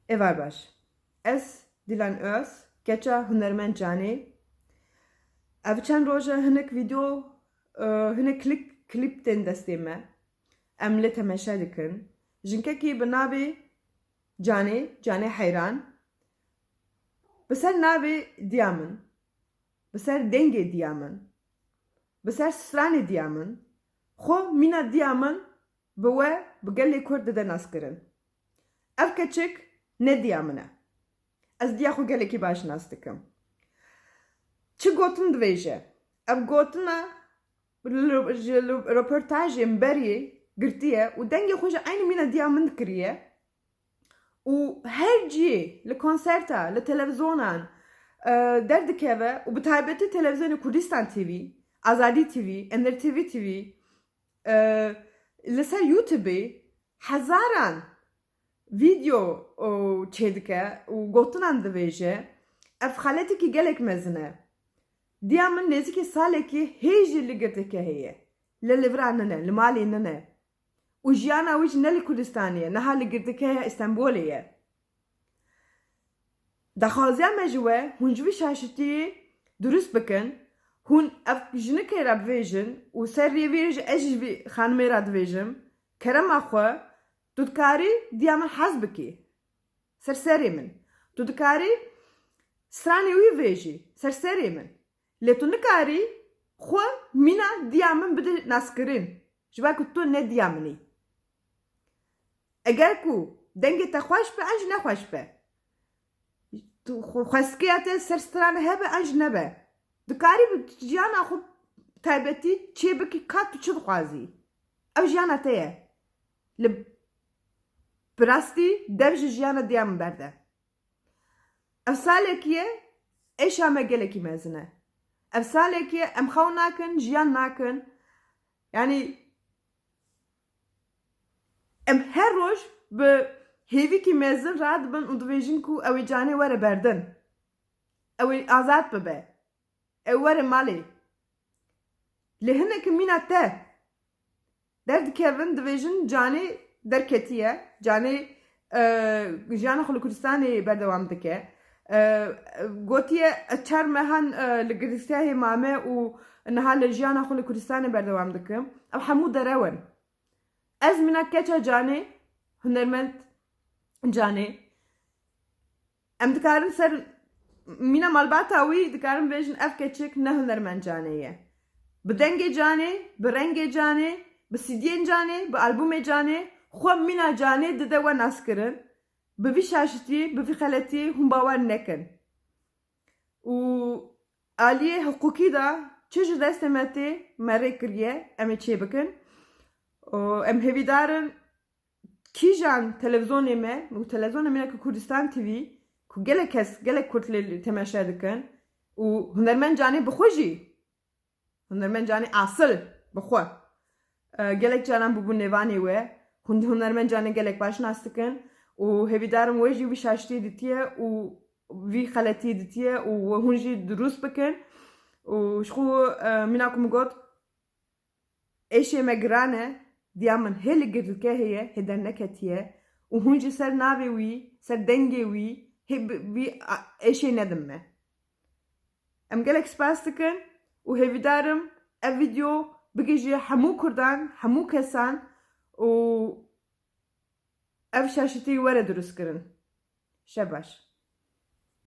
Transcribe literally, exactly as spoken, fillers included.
Êvar baş. Ez Dilan Öz, keça hunermend Canê. Ev çend roj e hinek vîdeo, e, hinek klîp, klîp tên destê me. Em lê temeşe dikin. Jinkekî bi navê Canê, Canê Heyran, bi ser navê diya min, bi ser dengê diya min, bi ser stranê diya min, xwe mîna diya min bi we, bi gelê Kurd dide naskirin. Ev keçik ne diya min e. Ez diya xwe gelekî baş nas dikim. Çi gotin divêje? Ev gotina li, ji li, roportajên berê girtiye û dengê xwe ji eynî mîna diya min dikiriye. Û her cihê, li konserta, li televizyonan, e, derdikeve û bi taybetî televîzyonê Kurdistan T V, Azadî T V, Ender T V T V, e, li ser YouTubeê hezaran vîdeo, o, çêdike û gotinan divêje. Ev xeletekî gelek mezin e. Diya min nêzîkî salekî hê jî li girtîgehê ye. Lê li vira nine, li malê nine. Û jiyana wî jî ne li Kurdistanê ye, niha li girtîgeha Stenbolê ye. Daxwaziya me ji we, hûn ji vî şaşitiyê durust bikin, hûn ev jinikê re bivêjin û ser rêvî jî ez jî vî xanimê re dibêjim, kerema xwe, tu dikarî diya min hez bikî ser serê min. Tu dikarî stranê wî vêjî ser serê min. Lê tu nikarî xwe mîna diya min bide naskirin, ji ber ku tu ne diya min î. Eger ku dengê te xweş be, an jî nexweş be, tu xwe-, xwestiya te ser stranê hebe, an jî nebe, dikarî bi jiyana xwe taybetî çê bikî ka tu çi dixwazî. Ew jiyana te ye. Li bi rastî dev ji jiyana diya min berde. Ev salekî ye, êşa me gelekî mezin e. Ev salekî ye, em xew nakin, jiyan nakin. Yanî em her roj bi hêvîkî mezin radibin û dibêjin ku ew ê Canê were berdin. Ew ê azad bibe. Ew were malê. Lê hinek mîna te derdikevin, dibêjin Canê derketiye, Canê, e, jiyana xwe li Kurdistanê berdewam dike. E, gotiye, ez çar mehan, e, li girtîgehê mame û niha li jiyana xwe li Kurdistanê berdewam dikim. Ev hemû derew in. Ez mîna keça Canê, hunermend Canê, em dikarin ser mîna malbata wî dikarin bêjin, ev keçik ne hunermend Canê ye. Bi dengê Canê, bi rengê Canê, bi C D'yên Canê, bi albûmê Canê, xwe mîna Canê dide we naskirin. Bi vî şaşitiyê, bi vî xeletiyê hûn bawer nekin. Û aliyê hiqûkî de çi ji destê me tê, me rê kiriye, em ê çê bikin. Û em hêvîdar in kîjan televîzyonê me û televîzyonê me ku Kurdistan T V, ku gelek kes, gelek Kurd lê temeşe dikin û hunermend Canê bi xwe jî, hunermend Canê asil bi xwe, e, gelek caran bûbû nêvanê we, hûn hunermend Canê gelek baş nas dikin û hêvîdar im wê jî wî şaştiyê ditiye û vî xeletiyê ditiye û we hûn jî dirûst bikin û ji xwe, e, mîna ku min got, êşê me giran e, diya min hê li girtîgehê ye, hê derneketiye û hûn jî ser navê wî, ser dengê wî, hê bi, vî, a, êşê nedin me. Em gelek spas dikin û hêvîdar im ev vîdeo bigihîje hemû Kurdan, hemû kesan û ev şaşitî were dirustkirin. Şev baş.